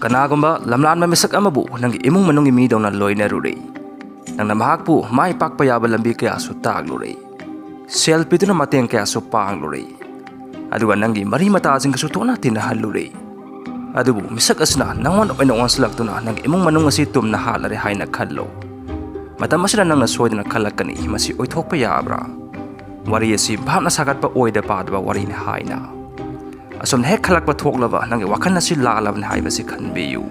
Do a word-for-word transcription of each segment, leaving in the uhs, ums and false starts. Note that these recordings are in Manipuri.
ꯀꯅꯥꯒꯨꯝꯕ ꯂꯝꯂꯥꯟꯕ ꯃꯤꯁꯛ ꯑꯃꯕꯨ ꯅꯪꯒꯤ ꯏꯃꯨꯡ ꯃꯅꯨꯡꯒꯤ ꯃꯤꯗꯧꯅ ꯂꯣꯏꯅꯔꯨꯔꯦ꯫ ꯅꯪꯅ ꯃꯍꯥꯛꯄꯨ ꯃꯥꯏ ꯄꯥꯛꯄ ꯌꯥꯕ ꯂꯝꯕꯤ ꯀꯌꯥꯁꯨ ꯇꯥꯛꯂꯨꯔꯦ꯫ ꯁꯦꯜ ꯄꯤꯗꯨꯅ ꯃꯇꯦꯡ ꯀꯌꯥꯁꯨ ꯄꯥꯡꯂꯨꯔꯦ꯫ ꯑꯗꯨꯒ ꯅꯪꯒꯤ ꯃꯔꯤ ꯃꯇꯥꯁꯤꯡꯒꯁꯨ ꯇꯣꯠꯅ ꯇꯤꯟꯅꯍꯜꯂꯨꯔꯦ꯫ ꯑꯗꯨꯕꯨ ꯃꯤꯁꯛ ꯑꯁꯤꯅ ꯅꯪꯉꯣꯟꯗ ꯑꯣꯏꯅ ꯑꯣꯟꯁꯤꯜꯂꯛꯇꯨꯅ ꯅꯪꯒꯤ ꯏꯃꯨꯡ ꯃꯅꯨꯡ ꯑꯁꯤ ꯇꯨꯝꯅ ꯍꯥꯠꯂꯔꯦ ꯍꯥꯏꯅ ꯈꯜꯂꯣ꯫ ꯃꯇꯝ ꯑꯁꯤꯗ ꯅꯪꯅ ꯁꯣꯏꯗꯅ ꯈꯜꯂꯛꯀꯅꯤ, "ꯃꯁꯤ ꯑꯣꯏꯊꯣꯛꯄ ꯌꯥꯕ꯭ꯔꯥ?" ꯋꯥꯔꯤ ꯑꯁꯤ ꯚꯥꯞꯅ ꯁꯥꯒꯠꯄ ꯑꯣꯏꯗ ꯄꯥꯗꯕ ꯋꯥꯔꯤꯅꯤ ꯍꯥꯏꯅ꯫ ꯑꯁꯨꯝꯅ ꯍꯦꯛ ꯈꯜꯂꯛꯄ ꯊꯣꯛꯂꯕ ꯅꯪꯒꯤ ꯋꯥꯈꯜ ꯑꯁꯤ ꯂꯥꯜꯂꯕꯅꯤ ꯍꯥꯏꯕꯁꯤ ꯈꯟꯕꯤꯌꯨ꯫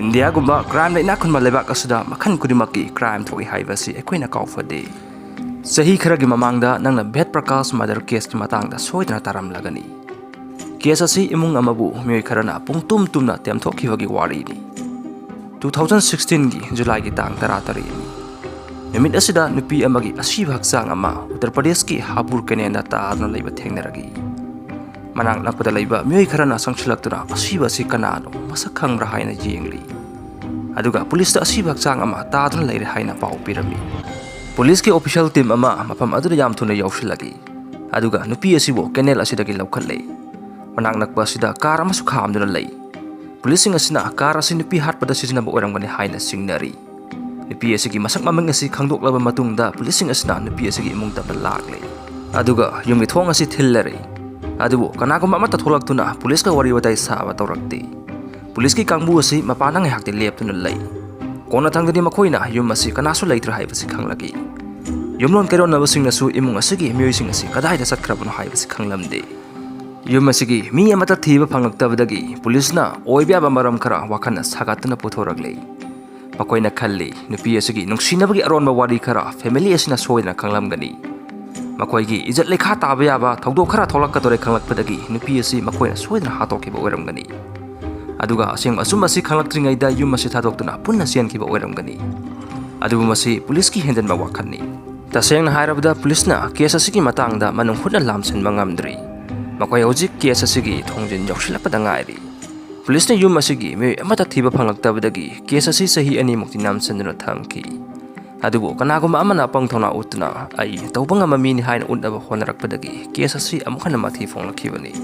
ꯏꯟꯗꯤꯌꯥꯒꯨꯝꯕ ꯀ꯭ꯔꯥꯏꯝꯗ ꯏꯅꯥꯛ ꯈꯨꯟꯕ ꯂꯩꯕꯥꯛ ꯑꯁꯤꯗ ꯃꯈꯜ ꯈꯨꯗꯤꯡꯃꯛꯀꯤ ꯀ꯭ꯔꯥꯏꯝ ꯊꯣꯛꯏ ꯍꯥꯏꯕꯁꯤ ꯑꯩꯈꯣꯏꯅ ꯀꯥꯎꯐꯗꯦ꯫ ꯆꯍꯤ ꯈꯔꯒꯤ ꯃꯃꯥꯡꯗ ꯅꯪꯅ ꯚꯦꯗ ꯄ꯭ꯔꯀꯥꯁ ꯃꯔꯗꯔ ꯀꯦꯁꯀꯤ ꯃꯇꯥꯡꯗ ꯁꯣꯏꯗꯅ ꯇꯥꯔꯝꯂꯒꯅꯤ꯫ ꯀꯦꯁ ꯑꯁꯤ ꯏꯃꯨꯡ ꯑꯃꯕꯨ ꯃꯤꯑꯣꯏ ꯈꯔꯅ ꯄꯨꯡꯇꯨꯝ ꯇꯨꯝꯅ ꯇꯦꯝꯊꯣꯛꯈꯤꯕꯒꯤ ꯋꯥꯔꯤꯅꯤ꯫ ꯇꯨ ꯊꯥꯎꯖꯟ ꯁꯤꯛꯁꯇꯤꯟꯒꯤ ꯖꯨꯂꯥꯏꯒꯤ ꯇꯥꯡ ꯇꯔꯥꯇꯔꯦꯠꯅꯤ꯫ ꯅꯨꯃꯤꯠ ꯑꯁꯤꯗ ꯅꯨꯄꯤ ꯑꯃꯒꯤ ꯑꯁꯤꯕ ꯍꯛꯆꯥꯡ ꯑꯃ ꯎꯠꯇꯔ ꯄ꯭ꯔꯗꯦꯁꯀꯤ ꯍꯥꯄꯨꯔ ꯀꯦꯅꯦꯜꯗ ꯇꯥꯗꯨꯅ ꯂꯩꯕ ꯊꯦꯡꯅꯔꯛꯏ꯫ ꯃꯅꯥꯛ ꯅꯛꯄꯗ ꯂꯩꯕ ꯃꯤꯑꯣꯏ ꯈꯔꯅ ꯆꯪꯁꯤꯜꯂꯛꯇꯨꯅ ꯑꯁꯤꯕ ꯑꯁꯤ ꯀꯅꯥꯅꯣ, ꯃꯁꯛ ꯈꯪꯕ꯭ꯔꯥ ꯍꯥꯏꯅ ꯌꯦꯡꯂꯤ꯫ ꯑꯗꯨꯒ ꯄꯨꯂꯤꯁꯇ ꯑꯁꯤꯕ ꯍꯛꯆꯥꯡ ꯑꯃ ꯇꯥꯗꯨꯅ ꯂꯩꯔꯦ ꯍꯥꯏꯅ ꯄꯥꯎ ꯄꯤꯔꯝꯃꯤ꯫ ꯄꯨꯂꯤꯁꯀꯤ ꯑꯣꯐꯤꯁꯤꯌꯦꯜ ꯇꯤꯝ ꯑꯃ ꯃꯐꯝ ꯑꯗꯨꯗ ꯌꯥꯝ ꯊꯨꯅ ꯌꯧꯁꯤꯜꯂꯛꯏ꯫ ꯑꯗꯨꯒ ꯅꯨꯄꯤ ꯑꯁꯤꯕꯨ ꯀꯦꯅꯦꯜ ꯑꯁꯤꯗꯒꯤ ꯂꯧꯈꯠꯂꯦ꯫ ꯃꯅꯥꯛ ꯅꯛꯄ ꯑꯁꯤꯗ ꯀꯥꯔ ꯑꯃꯁꯨ ꯈꯥꯝꯗꯨꯅ ꯂꯩ꯫ ꯄꯨꯂꯤꯁꯁꯤꯡ ꯑꯁꯤꯅ ꯀꯥꯔ ꯑꯁꯤ ꯅꯨꯄꯤ ꯍꯥꯠꯄꯗ ꯁꯤꯖꯤꯟꯅꯕ ꯑꯣꯏꯔꯝꯒꯅꯤ ꯍꯥꯏꯅ ꯆꯤꯡꯅꯔꯤ꯫ ꯅꯨꯄꯤ ꯑꯁꯤꯒꯤ ꯃꯁꯛ ꯃꯃꯤꯡ ꯑꯁꯤ ꯈꯪꯗꯣꯛꯂꯕ ꯃꯇꯨꯡꯗ ꯄꯨꯂꯤꯁꯁꯤꯡ ꯑꯁꯤꯅ ꯅꯨꯄꯤ ꯑꯁꯤꯒꯤ ꯏꯃꯨꯡꯗ ꯂꯥꯛꯂꯦ꯫ ꯑꯗꯨꯒ ꯌꯨꯝꯒꯤ ꯊꯣꯡ ꯑꯁꯤ ꯊꯤꯜꯂꯔꯦ꯫ ꯑꯗꯨꯕꯨ ꯀꯅꯥꯒꯨꯝꯕ ꯑꯃꯠꯇ ꯊꯣꯛꯂꯛꯇꯨꯅ ꯄꯨꯂꯤꯁꯀ ꯋꯥꯔꯤ ꯋꯥꯇꯥꯏ ꯁꯥꯕ ꯇꯧꯔꯛꯇꯦ꯫ ꯄꯨꯂꯤꯁꯀꯤ ꯀꯥꯡꯕꯨ ꯑꯁꯤ ꯃꯄꯥꯟꯗ ꯉꯥꯏꯍꯥꯛꯇꯤ ꯂꯦꯞꯇꯨꯅ ꯂꯩ꯫ ꯀꯣꯟꯅꯊꯪꯗꯗꯤ ꯃꯈꯣꯏꯅ ꯌꯨꯝ ꯑꯁꯤ ꯀꯅꯥꯁꯨ ꯂꯩꯇ꯭ꯔꯦ ꯍꯥꯏꯕꯁꯤ ꯈꯪꯂꯛꯏ꯫ ꯌꯨꯝꯂꯣꯟ ꯀꯩꯔꯣꯟꯅꯕꯁꯤꯡꯅꯁꯨ ꯏꯃꯨꯡ ꯑꯁꯤꯒꯤ ꯃꯤꯑꯣꯏꯁꯤꯡ ꯑꯁꯤ ꯀꯗꯥꯏꯗ ꯆꯠꯈ꯭ꯔꯕꯅꯣ ꯍꯥꯏꯕꯁꯤ ꯈꯪꯂꯝꯗꯦ꯫ ꯌꯨꯝ ꯑꯁꯤꯒꯤ ꯃꯤ ꯑꯃꯠꯇ ꯊꯤꯕ ꯐꯪꯂꯛꯇꯕꯗꯒꯤ ꯄꯨꯂꯤꯁꯅ ꯑꯣꯏꯕ ꯌꯥꯕ ꯃꯔꯝ ꯈꯔ ꯋꯥꯈꯜꯅ ꯁꯥꯒꯠꯇꯨꯅ ꯄꯨꯊꯣꯔꯛꯂꯦ꯫ ꯃꯈꯣꯏꯅ ꯈꯜꯂꯤ, ꯅꯨꯄꯤ ꯑꯁꯤꯒꯤ ꯅꯨꯡꯁꯤꯅꯕꯒꯤ ꯑꯔꯣꯟꯕ ꯋꯥꯔꯤ ꯈꯔ ꯐꯦꯃꯤꯂꯤ ꯑꯁꯤꯅ ꯁꯣꯏꯗꯅ ꯈꯪꯂꯝꯒꯅꯤ꯫ ꯃꯈꯣꯏꯒꯤ ꯏꯖꯠ ꯂꯩꯈꯥ ꯇꯥꯕ ꯌꯥꯕ ꯊꯧꯗꯣꯛ ꯈꯔ ꯊꯣꯛꯂꯛꯀꯗꯧꯔꯦ ꯈꯪꯂꯛꯄꯗꯒꯤ ꯅꯨꯄꯤ ꯑꯁꯤ ꯃꯈꯣꯏꯅ ꯁꯣꯏꯗꯅ ꯍꯥꯠꯇꯣꯛꯈꯤꯕ ꯑꯣꯏꯔꯝꯒꯅꯤ꯫ ꯑꯗꯨꯒ ꯑꯁꯦꯡꯕ ꯑꯆꯨꯝꯕ ꯑꯁꯤ ꯈꯪꯂꯛꯇ꯭ꯔꯤꯉꯩꯗ ꯌꯨꯝ ꯑꯁꯤ ꯊꯥꯗꯣꯛꯇꯨꯅ ꯄꯨꯟꯅ ꯆꯦꯟꯈꯤꯕ ꯑꯣꯏꯔꯝꯒꯅꯤ꯫ ꯑꯗꯨꯕꯨ ꯃꯁꯤ ꯄꯨꯂꯤꯁꯀꯤ ꯍꯦꯟꯖꯟꯕ ꯋꯥꯈꯜꯅꯤ꯫ ꯇꯁꯦꯡꯅ ꯍꯥꯏꯔꯕꯗ ꯄꯨꯂꯤꯁꯅ ꯀꯦꯁ ꯑꯁꯤꯒꯤ ꯃꯇꯥꯡꯗ ꯃꯅꯨꯡ ꯍꯨꯠꯅ ꯂꯥꯝꯁꯤꯟꯕ ꯉꯝꯗ꯭ꯔꯤ꯫ ꯃꯈꯣꯏ ꯍꯧꯖꯤꯛ ꯀꯦꯁ ꯑꯁꯤꯒꯤ ꯊꯣꯡꯖꯤꯟ ꯌꯧꯁꯤꯜꯂꯛꯄꯗ ꯉꯥꯏꯔꯤ꯫ ꯄꯨꯂꯤꯁꯅ ꯌꯨꯝ ꯑꯁꯤꯒꯤ ꯃꯤꯑꯣꯏ ꯑꯃꯠꯇ ꯊꯤꯕ ꯐꯪꯂꯛꯇꯕꯗꯒꯤ ꯀꯦꯁ ꯑꯁꯤ ꯆꯍꯤ ꯑꯅꯤꯃꯨꯛꯇꯤ ꯅꯝꯁꯤꯟꯗꯨꯅ ꯊꯝꯈꯤ꯫ ꯑꯗꯨꯕꯨ ꯀꯅꯥꯒꯨꯝꯕ ꯑꯃꯅ ꯑꯄꯪ ꯊꯧꯅꯥ ꯎꯠꯇꯨꯅ ꯑꯩ ꯇꯧꯕ ꯉꯝꯕ ꯃꯤꯅꯤ ꯍꯥꯏꯅ ꯎꯠꯅꯕ ꯍꯣꯠꯅꯔꯛꯄꯗꯒꯤ ꯀꯦꯁ ꯑꯁꯤ ꯑꯃꯨꯛ ꯍꯟꯅ ꯃꯊꯤ ꯐꯣꯡꯂꯛꯈꯤꯕꯅꯤ꯫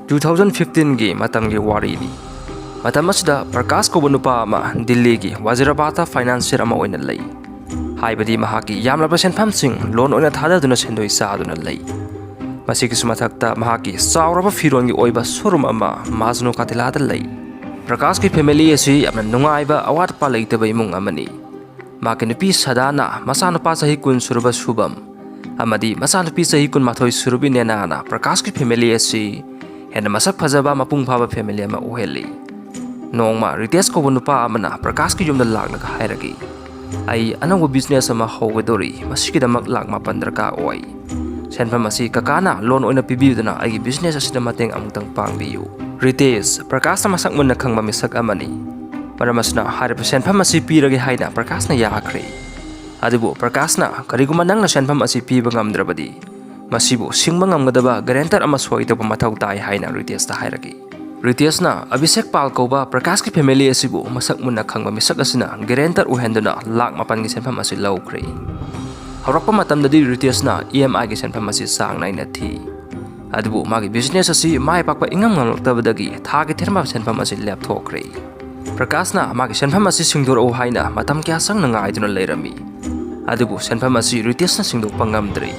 ꯇꯨ ꯊꯥꯎꯖꯟ ꯐꯤꯐꯇꯤꯟꯒꯤ ꯃꯇꯝꯒꯤ ꯋꯥꯔꯤꯅꯤ꯫ ꯃꯇꯝ ꯑꯁꯤꯗ ꯄ꯭ꯔꯀꯥꯁ ꯀꯧꯕ ꯅꯨꯄꯥ ꯑꯃ ꯗꯤꯜꯂꯤꯒꯤ ꯋꯥꯖꯤꯔꯥꯕꯥꯗꯇ ꯐꯥꯏꯅꯥꯟꯁꯤꯌꯔ ꯑꯃ ꯑꯣꯏꯅ ꯂꯩ꯫ ꯍꯥꯏꯕꯗꯤ ꯃꯍꯥꯛꯀꯤ ꯌꯥꯝꯂꯕ ꯁꯦꯟꯐꯝꯁꯤꯡ ꯂꯣꯟ ꯑꯣꯏꯅ ꯊꯥꯗꯗꯨꯅ ꯁꯦꯟꯗꯣꯏ ꯆꯥꯗꯨꯅ ꯂꯩ꯫ ꯃꯁꯤꯒꯤꯁꯨ ꯃꯊꯛꯇ ꯃꯍꯥꯛꯀꯤ ꯆꯥꯎꯔꯕ ꯐꯤꯔꯣꯟꯒꯤ ꯑꯣꯏꯕ ꯁꯣꯔꯨꯝ ꯑꯃ ꯃꯥꯖꯅꯨ ꯀꯥꯇꯤꯂꯥꯗ ꯂꯩ꯫ ꯄ꯭ꯔꯀꯥꯁꯀꯤ ꯐꯦꯃꯤꯂꯤ ꯑꯁꯤ ꯌꯥꯝꯅ ꯅꯨꯡꯉꯥꯏꯕ, ꯑꯋꯥꯠ ꯑꯄꯥ ꯂꯩꯇꯕ ꯏꯃꯨꯡ ꯑꯃꯅꯤ꯫ ꯃꯍꯥꯛꯀꯤ ꯅꯨꯄꯤ ꯁꯗꯥꯅ, ꯃꯆꯥꯅꯨꯄꯥ ꯆꯍꯤ ꯀꯨꯟ ꯁꯨꯔꯕ ꯁꯨꯕꯝ, ꯑꯃꯗꯤ ꯃꯆꯥꯅꯨꯄꯤ ꯆꯍꯤ ꯀꯨꯟꯃꯥꯊꯣꯏ ꯁꯨꯔꯕꯤ ꯅꯦꯅꯥꯅ ꯄ꯭ꯔꯀꯥꯁꯀꯤ ꯐꯦꯃꯤꯂꯤ ꯑꯁꯤ ꯍꯦꯟꯅ ꯃꯁꯛ ꯐꯖꯕ, ꯃꯄꯨꯡ ꯐꯥꯕ ꯐꯦꯃꯤꯂꯤ ꯑꯃ ꯑꯣꯏꯍꯜꯂꯤ꯫ ꯅꯣꯡꯃ ꯔꯤꯇꯦꯁ ꯀꯧꯕ ꯅꯨꯄꯥ ꯑꯃꯅ ꯄ꯭ꯔꯀꯥꯁꯀꯤ ꯌꯨꯝꯗ ꯂꯥꯛꯂꯒ ꯍꯥꯏꯔꯛꯏ, "ꯑꯩ ꯑꯅꯧꯕ ꯕꯤꯖꯤꯅꯦꯁ ꯑꯃ ꯍꯧꯒꯗꯧꯔꯤ, ꯃꯁꯤꯒꯤꯗꯃꯛ ꯂꯥꯛ ꯃꯥꯄꯟ ꯗꯔꯀꯥꯔ ꯑꯣꯏ꯫ ꯁꯦꯟꯐꯝ ꯑꯁꯤ ꯀꯀꯥꯅ ꯂꯣꯟ ꯑꯣꯏꯅ ꯄꯤꯕꯤꯗꯨꯅ ꯑꯩꯒꯤ ꯕꯤꯖꯤꯅꯦꯁ ꯑꯁꯤꯗ ꯃꯇꯦꯡ ꯑꯃꯨꯛꯇꯪ ꯄꯥꯡꯕꯤꯌꯨ"꯫ ꯔꯤꯇꯦꯁ ꯄ꯭ꯔꯀꯥꯁꯅ ꯃꯁꯛ ꯃꯨꯟꯅ ꯈꯪꯕ ꯃꯤꯁꯛ ꯑꯃꯅꯤ꯫ ꯃꯔꯝ ꯑꯁꯤꯅ ꯍꯥꯏꯔꯤꯕ ꯁꯦꯟꯐꯝ ꯑꯁꯤ ꯄꯤꯔꯒꯦ ꯍꯥꯏꯅ ꯄ꯭ꯔꯀꯥꯁꯅ ꯌꯥꯈ꯭ꯔꯦ꯫ ꯑꯗꯨꯕꯨ ꯄ꯭ꯔꯀꯥꯁꯅ, "ꯀꯔꯤꯒꯨꯝꯕ ꯅꯪꯅ ꯁꯦꯟꯐꯝ ꯑꯁꯤ ꯄꯤꯕ ꯉꯝꯗ꯭ꯔꯕꯗꯤ, ꯃꯁꯤꯕꯨ ꯁꯤꯡꯕ ꯉꯝꯒꯗꯕ ꯒꯔꯦꯟꯇꯔ ꯑꯃ ꯁꯣꯏꯗꯧꯕ ꯃꯊꯧ ꯇꯥꯏ" ꯍꯥꯏꯅ ꯔꯤꯇꯦꯁꯇ ꯍꯥꯏꯔꯛꯏ꯫ ꯔꯤꯇꯦꯁꯅ ꯑꯚꯤꯁꯦꯛ ꯄꯥꯜ ꯀꯧꯕ ꯄ꯭ꯔꯀꯥꯁꯀꯤ ꯐꯦꯃꯤꯂꯤ ꯑꯁꯤꯕꯨ ꯃꯁꯛ ꯃꯨꯟꯅ ꯈꯪꯕ ꯃꯤꯁꯛ ꯑꯁꯤꯅ ꯒꯔꯦꯟꯇꯔ ꯑꯣꯏꯍꯟꯗꯨꯅ ꯂꯥꯛ ꯃꯥꯄꯟꯒꯤ ꯁꯦꯟꯐꯝ ꯑꯁꯤ ꯂꯧꯈ꯭ꯔꯦ꯫ ꯍꯧꯔꯛꯄ ꯃꯇꯝꯗꯗꯤ ꯔꯤꯇꯦꯁꯅ ꯏ ꯑꯦꯝ ꯑꯥꯏꯒꯤ ꯁꯦꯟꯐꯝ ꯑꯁꯤ ꯆꯥꯡ ꯅꯥꯏꯅ ꯊꯤ꯫ ꯑꯗꯨꯕꯨ ꯃꯥꯒꯤ ꯕꯤꯖꯤꯅꯦꯁ ꯑꯁꯤ ꯃꯥꯏ ꯄꯥꯛꯄ ꯏꯉꯝ ꯉꯝꯂꯛꯇꯕꯗꯒꯤ ꯊꯥꯒꯤ ꯊꯤꯔꯝꯕ ꯁꯦꯟꯐꯝ ꯑꯁꯤ ꯂꯦꯞꯊꯣꯛꯈ꯭ꯔꯦ꯫ ꯄ꯭ꯔꯀꯥꯁꯅ ꯃꯥꯒꯤ ꯁꯦꯟꯐꯝ ꯑꯁꯤ ꯁꯤꯡꯗꯣꯔꯛꯎ ꯍꯥꯏꯅ ꯃꯇꯝ ꯀꯌꯥ ꯆꯪꯅ ꯉꯥꯏꯗꯨꯅ ꯂꯩꯔꯝꯃꯤ꯫ ꯑꯗꯨꯕꯨ ꯁꯦꯟꯐꯝ ꯑꯁꯤ ꯔꯤꯇꯦꯁꯅ ꯁꯤꯡꯗꯣꯛꯄ ꯉꯝꯗ꯭ꯔꯤ꯫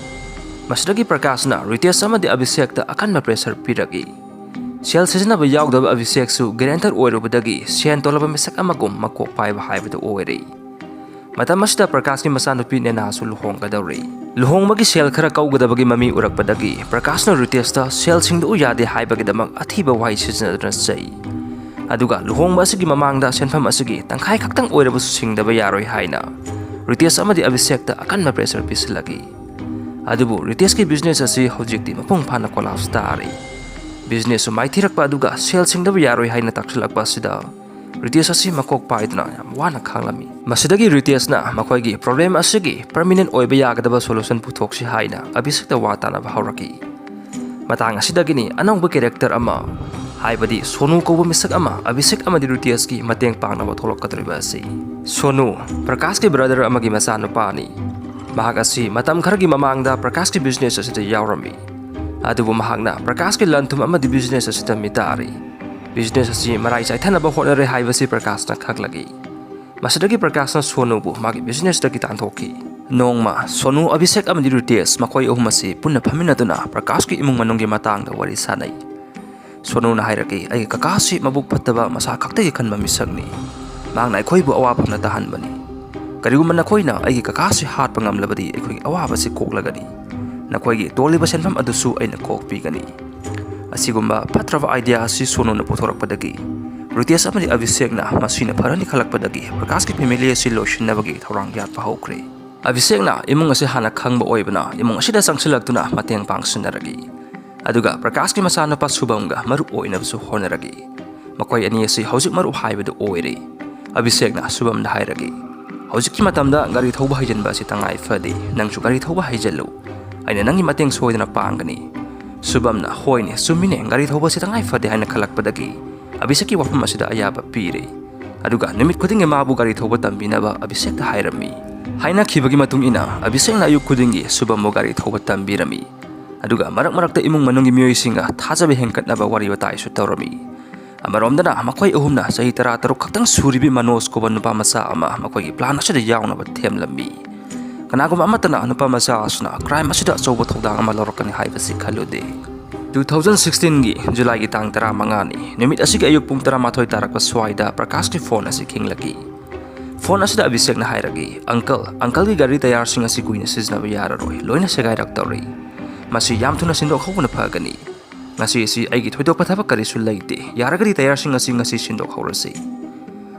ꯃꯁꯤꯗꯒꯤ ꯄ꯭ꯔꯀꯥꯁꯅ ꯔꯤꯇꯦꯁ ꯑꯃꯗꯤ ꯑꯚꯤꯁꯦꯛꯇ ꯑꯀꯟꯕ ꯄ꯭ꯔꯦꯁꯔ ꯄꯤꯔꯛꯏ꯫ ꯁꯦꯜ ꯁꯤꯖꯤꯟꯅꯕ ꯌꯥꯎꯗꯕ ꯑꯚꯤꯁꯦꯛꯁꯨ ꯒꯔꯦꯟꯇꯔ ꯑꯣꯏꯔꯨꯕꯗꯒꯤ ꯁꯦꯟ ꯇꯣꯜꯂꯕ ꯃꯤꯁꯛ ꯑꯃꯒꯨꯝ ꯃꯀꯣꯛ ꯄꯥꯏꯕ ꯍꯥꯏꯕꯗꯨ ꯑꯣꯏꯔꯦ꯫ ꯃꯇꯝ ꯑꯁꯤꯗ ꯄ꯭ꯔꯀꯥꯁꯀꯤ ꯃꯆꯥꯅꯨꯄꯤ ꯅꯦꯅꯥꯁꯨ ꯂꯨꯍꯣꯡꯒꯗꯧꯔꯤ꯫ ꯂꯨꯍꯣꯡꯕꯒꯤ ꯁꯦꯜ ꯈꯔ ꯀꯧꯒꯗꯕꯒꯤ ꯃꯃꯤ ꯎꯔꯛꯄꯗꯒꯤ ꯄ꯭ꯔꯀꯥꯁꯅ ꯔꯤꯇꯦꯁꯇ ꯁꯦꯜ ꯁꯤꯡꯗꯣꯛꯎ ꯌꯥꯗꯦ ꯍꯥꯏꯕꯒꯤꯗꯃꯛ ꯑꯊꯤꯕ ꯋꯥꯍꯩ ꯁꯤꯖꯤꯟꯅꯗꯨꯅ ꯆꯩ꯫ ꯑꯗꯨꯒ ꯂꯨꯍꯣꯡꯕ ꯑꯁꯤꯒꯤ ꯃꯃꯥꯡꯗ ꯁꯦꯟꯐꯝ ꯑꯁꯤꯒꯤ ꯇꯪꯈꯥꯏ ꯈꯛꯇꯪ ꯑꯣꯏꯔꯕꯁꯨ ꯁꯤꯡꯗꯕ ꯌꯥꯔꯣꯏ ꯍꯥꯏꯅ ꯔꯤꯇꯦꯁ ꯑꯃꯗꯤ ꯑꯚꯤꯁꯦꯛꯇ ꯑꯀꯟꯕ ꯄ꯭ꯔꯦꯁꯔ ꯄꯤꯁꯤꯜꯂꯛꯏ꯫ ꯑꯗꯨꯕꯨ ꯔꯤꯇꯦꯁꯀꯤ ꯕꯤꯖꯤꯅꯦꯁ ꯑꯁꯤ ꯍꯧꯖꯤꯛꯇꯤ ꯃꯄꯨꯡ ꯐꯥꯅ ꯀꯣꯂꯥꯞꯁ ꯇꯥꯔꯤ꯫ ꯕꯤꯖꯤꯅꯦꯁꯁꯨ ꯃꯥꯏꯊꯤꯔꯛꯄ ꯑꯗꯨꯒ ꯁꯦꯜ ꯁꯤꯡꯗꯕ ꯌꯥꯔꯣꯏ ꯍꯥꯏꯅ ꯇꯥꯛꯁꯤꯜꯂꯛꯄ ꯑꯁꯤꯗ ꯔꯤꯇꯦꯁ ꯑꯁꯤ ꯃꯀꯣꯛ ꯄꯥꯏꯗꯨꯅ ꯌꯥꯝ ꯋꯥꯅ ꯈꯥꯡꯂꯝꯃꯤ꯫ ꯃꯁꯤꯗꯒꯤ ꯔꯤꯇꯦꯁꯅ ꯃꯈꯣꯏꯒꯤ ꯄ꯭ꯔꯣꯕ꯭ꯂꯦꯝ ꯑꯁꯤꯒꯤ ꯄꯔꯃꯤꯅꯦꯟ ꯑꯣꯏꯕ ꯌꯥꯒꯗꯕ ꯁꯣꯂꯨꯁꯟ ꯄꯨꯊꯣꯛꯁꯤ ꯍꯥꯏꯅ ꯑꯚꯤꯁꯦꯛꯇ ꯋꯥ ꯇꯥꯅꯕ ꯍꯧꯔꯛꯈꯤ꯫ ꯃꯇꯥꯡ ꯑꯁꯤꯗꯒꯤꯅꯤ ꯑꯅꯧꯕ ꯀꯦꯔꯦꯛꯇꯔ ꯑꯃ, ꯍꯥꯏꯕꯗꯤ ꯁꯣꯅꯨ ꯀꯧꯕ ꯃꯤꯁꯛ ꯑꯃ ꯑꯚꯤꯁꯦꯛ ꯑꯃꯗꯤ ꯔꯤꯇꯦꯁꯀꯤ ꯃꯇꯦꯡ ꯄꯥꯡꯅꯕ ꯊꯣꯛꯂꯛꯀꯗꯧꯔꯤꯕ ꯑꯁꯤ꯫ ꯁꯣꯅꯨ, ꯄ꯭ꯔꯀꯥꯁꯀꯤ ꯕ꯭ꯔꯗꯔ ꯑꯃꯒꯤ ꯃꯆꯥꯅꯨꯄꯥꯅꯤ꯫ ꯃꯍꯥꯛ ꯑꯁꯤ ꯃꯇꯝ ꯈꯔꯒꯤ ꯃꯃꯥꯡꯗ ꯄ꯭ꯔꯀꯥꯁꯀꯤ ꯕꯤꯖꯤꯅꯦꯁ ꯑꯁꯤꯗ ꯌꯥꯎꯔꯝꯃꯤ꯫ ꯑꯗꯨꯕꯨ ꯃꯍꯥꯛꯅ ꯄ꯭ꯔꯀꯥꯁꯀꯤ ꯂꯟ ꯊꯨꯝ ꯑꯃꯗꯤ ꯕꯤꯖꯤꯅꯦꯁ ꯑꯁꯤꯗ ꯃꯤꯇꯥꯔꯤ꯫ ꯕꯤꯖꯤꯅꯦꯁ ꯑꯁꯤ ꯃꯔꯥꯏ ꯆꯥꯏꯊꯅꯕ ꯍꯣꯠꯅꯔꯦ ꯍꯥꯏꯕꯁꯤ ꯄ꯭ꯔꯀꯥꯁꯅ ꯈꯪꯂꯛꯏ꯫ ꯃꯁꯤꯗꯒꯤ ꯄ꯭ꯔꯀꯥꯁꯅ ꯁꯣꯅꯨꯕꯨ ꯃꯥꯒꯤ ꯕꯤꯖꯤꯅꯦꯁꯇꯒꯤ ꯇꯥꯟꯊꯣꯛꯈꯤ꯫ ꯅꯣꯡꯃ ꯁꯣꯅꯨ, ꯑꯚꯤꯁꯦꯛ ꯑꯃꯗꯤ ꯔꯤꯇꯦꯁ ꯃꯈꯣꯏ ꯑꯍꯨꯝ ꯑꯁꯤ ꯄꯨꯟꯅ ꯐꯝꯃꯤꯟꯅꯗꯨꯅ ꯄ꯭ꯔꯀꯥꯁꯀꯤ ꯏꯃꯨꯡ ꯃꯅꯨꯡꯒꯤ ꯃꯇꯥꯡꯗ ꯋꯥꯔꯤ ꯁꯥꯟꯅꯩ꯫ ꯁꯣꯅꯨꯅ ꯍꯥꯏꯔꯛꯏ, "ꯑꯩꯒꯤ ꯀꯀꯥꯁꯤ ꯃꯕꯨꯛ ꯐꯠꯇꯕ, ꯃꯁꯥ ꯈꯛꯇꯒꯤ ꯈꯟꯕ ꯃꯤꯁꯛꯅꯤ꯫ ꯃꯍꯥꯛꯅ ꯑꯩꯈꯣꯏꯕꯨ ꯑꯋꯥꯐꯝꯗ ꯇꯥꯍꯟꯕꯅꯤ꯫ ꯀꯔꯤꯒꯨꯝꯕ ꯅꯈꯣꯏꯅ ꯑꯩꯒꯤ ꯀꯀꯥꯁꯤ ꯍꯥꯠꯄ ꯉꯝꯂꯕꯗꯤ ꯑꯩꯈꯣꯏꯒꯤ ꯑꯋꯥꯕꯁꯤ ꯀꯣꯛꯂꯒꯅꯤ꯫ ꯅꯈꯣꯏꯒꯤ ꯇꯣꯜꯂꯤꯕ ꯁꯦꯟꯐꯝ ꯑꯗꯨꯁꯨ ꯑꯩꯅ ꯀꯣꯛꯄꯤꯒꯅꯤ"꯫ ꯑꯁꯤꯒꯨꯝꯕ ꯐꯠꯇ꯭ꯔꯕ ꯑꯥꯏꯗꯤꯌꯥ ꯑꯁꯤ ꯁꯣꯅꯨꯅ ꯄꯨꯊꯣꯔꯛꯄꯗꯒꯤ ꯔꯤꯇꯦꯁ ꯑꯃꯗꯤ ꯑꯚꯤꯁꯦꯛꯅ ꯃꯁꯤꯅ ꯐꯔꯅꯤ ꯈꯜꯂꯛꯄꯗꯒꯤ ꯄ꯭ꯔꯀꯥꯁꯀꯤ ꯐꯦꯃꯤꯂꯤ ꯑꯁꯤ ꯂꯣꯏꯁꯤꯟꯅꯕꯒꯤ ꯊꯧꯔꯥꯡ ꯌꯥꯠꯄ ꯍꯧꯈ꯭ꯔꯦ꯫ ꯑꯚꯤꯁꯦꯛꯅ ꯏꯃꯨꯡ ꯑꯁꯤ ꯍꯥꯟꯅ ꯈꯪꯕ ꯑꯣꯏꯕꯅ ꯏꯃꯨꯡ ꯑꯁꯤꯗ ꯆꯪꯁꯤꯜꯂꯛꯇꯨꯅ ꯃꯇꯦꯡ ꯄꯥꯡꯁꯤꯟꯅꯔꯛꯏ꯫ ꯑꯗꯨꯒ ꯄ꯭ꯔꯀꯥꯁꯀꯤ ꯃꯆꯥꯅꯨꯄꯥ ꯁꯨꯚꯝꯒ ꯃꯔꯨꯞ ꯑꯣꯏꯅꯕꯁꯨ ꯍꯣꯠꯅꯔꯛꯏ꯫ ꯃꯈꯣꯏ ꯑꯅꯤ ꯑꯁꯤ ꯍꯧꯖꯤꯛ ꯃꯔꯨꯞ ꯍꯥꯏꯕꯗꯨ ꯑꯣꯏꯔꯦ꯫ ꯑꯚꯤꯁꯦꯛꯅ ꯁꯨꯚꯝꯗ ꯍꯥꯏꯔꯛꯏ, "ꯍꯧꯖꯤꯛꯀꯤ ꯃꯇꯝꯗ ꯒꯥꯔꯤ ꯊꯧꯕ ꯍꯩꯖꯤꯟꯕ ꯑꯁꯤ ꯇꯉꯥꯏ ꯐꯗꯦ꯫ ꯅꯪꯁꯨ ꯒꯥꯔꯤ ꯊꯧꯕ ꯍꯩꯖꯤꯜꯂꯨ꯫ ꯑꯩꯅ ꯅꯪꯒꯤ ꯃꯇꯦꯡ ꯁꯣꯏꯗꯅ ꯄꯥꯡꯒꯅꯤ"꯫ ꯁꯨꯚꯝꯅ, "ꯍꯣꯏꯅꯦ, ꯆꯨꯝꯃꯤꯅꯦ, ꯒꯥꯔꯤ ꯊꯧꯕ ꯑꯁꯤ ꯇꯉꯥꯏ ꯐꯗꯦ" ꯍꯥꯏꯅ ꯈꯜꯂꯛꯄꯗꯒꯤ ꯑꯚꯤꯁꯦꯛꯀꯤ ꯋꯥꯐꯝ ꯑꯁꯤꯗ ꯑꯌꯥꯕ ꯄꯤꯔꯦ꯫ ꯑꯗꯨꯒ ꯅꯨꯃꯤꯠ ꯈꯨꯗꯤꯡꯒꯤ ꯃꯥꯕꯨ ꯒꯥꯔꯤ ꯊꯧꯕ ꯇꯝꯕꯤꯅꯕ ꯑꯚꯤꯁꯦꯛꯇ ꯍꯥꯏꯔꯝꯃꯤ꯫ ꯍꯥꯏꯅꯈꯤꯕꯒꯤ ꯃꯇꯨꯡ ꯏꯟꯅ ꯑꯚꯤꯁꯦꯛꯅ ꯑꯌꯨꯛ ꯈꯨꯗꯤꯡꯒꯤ ꯁꯨꯚꯝꯕꯨ ꯒꯥꯔꯤ ꯊꯧꯕ ꯇꯝꯕꯤꯔꯝꯃꯤ꯫ ꯑꯗꯨꯒ ꯃꯔꯛ ꯃꯔꯛꯇ ꯏꯃꯨꯡ ꯃꯅꯨꯡꯒꯤ ꯃꯤꯑꯣꯏꯁꯤꯡꯒ ꯊꯥꯖꯕ ꯍꯦꯟꯒꯠꯅꯕ ꯋꯥꯔꯤ ꯋꯥꯇꯥꯏꯁꯨ ꯇꯧꯔꯝꯃꯤ꯫ ꯑꯃꯔꯣꯝꯗꯅ ꯃꯈꯣꯏ ꯑꯍꯨꯝꯅ ꯆꯍꯤ ꯇꯔꯥ ꯇꯔꯨꯛ ꯈꯛꯇꯪ ꯁꯨꯔꯤꯕꯤ ꯃꯅꯣꯖ ꯀꯧꯕ ꯅꯨꯄꯥ ꯃꯆꯥ ꯑꯃ ꯃꯈꯣꯏꯒꯤ ꯄ꯭ꯂꯥꯟ ꯑꯁꯤꯗ ꯌꯥꯎꯅꯕ ꯊꯦꯝꯂꯝꯃꯤ꯫ ꯀꯅꯥꯒꯨꯝꯕ ꯑꯃꯠꯇꯅ ꯅꯨꯄꯥ ꯃꯆꯥ ꯑꯁꯤꯅ ꯀ꯭ꯔꯥꯏꯝ ꯑꯁꯤꯗ ꯑꯆꯧꯕ ꯊꯧꯗꯥꯡ ꯑꯃ ꯂꯧꯔꯛꯀꯅꯤ ꯍꯥꯏꯕꯁꯤ ꯈꯜꯂꯨꯗꯦ꯫ ꯇꯨ ꯊꯥꯎꯖꯟ ꯁꯤꯛꯁꯇꯤꯟꯒꯤ ꯖꯨꯂꯥꯏꯒꯤ ꯇꯥꯡ ꯇꯔꯥꯃꯉꯥꯅꯤ, ꯅꯨꯃꯤꯠ ꯑꯁꯤꯒꯤ ꯑꯌꯨꯛ ꯄꯨꯡ ꯇꯔꯥꯃꯥꯊꯣꯏ ꯇꯥꯔꯛꯄ ꯁ꯭ꯋꯥꯏꯗ ꯄ꯭ꯔꯀꯥꯁꯀꯤ ꯐꯣꯟ ꯑꯁꯤ ꯈꯤꯡꯂꯛꯏ꯫ ꯐꯣꯟ ꯑꯁꯤꯗ ꯑꯚꯤꯁꯦꯛꯅ ꯍꯥꯏꯔꯛꯏ, "ꯑꯪꯀꯜ, ꯑꯪꯀꯜꯒꯤ ꯒꯥꯔꯤ ꯇꯌꯥꯔꯁꯤꯡ ꯑꯁꯤ ꯀꯨꯏꯅ ꯁꯤꯖꯤꯟꯅꯕ ꯌꯥꯔꯔꯣꯏ, ꯂꯣꯏꯅ ꯁꯦꯒꯥꯏꯔꯛꯇꯧꯔꯦ꯫ ꯃꯁꯤ ꯌꯥꯝ ꯊꯨꯅ ꯁꯤꯟꯗꯣꯛꯍꯧꯕꯅ ꯐꯒꯅꯤ꯫ ꯉꯁꯤ ꯑꯁꯤ ꯑꯩꯒꯤ ꯊꯣꯏꯗꯣꯛꯄ ꯊꯕꯛ ꯀꯔꯤꯁꯨ ꯂꯩꯇꯦ꯫ ꯌꯥꯔꯒꯗꯤ ꯇꯌꯥꯔꯁꯤꯡ ꯑꯁꯤ ꯉꯁꯤ ꯁꯤꯟꯗꯣꯛꯍꯧꯔꯁꯤ"꯫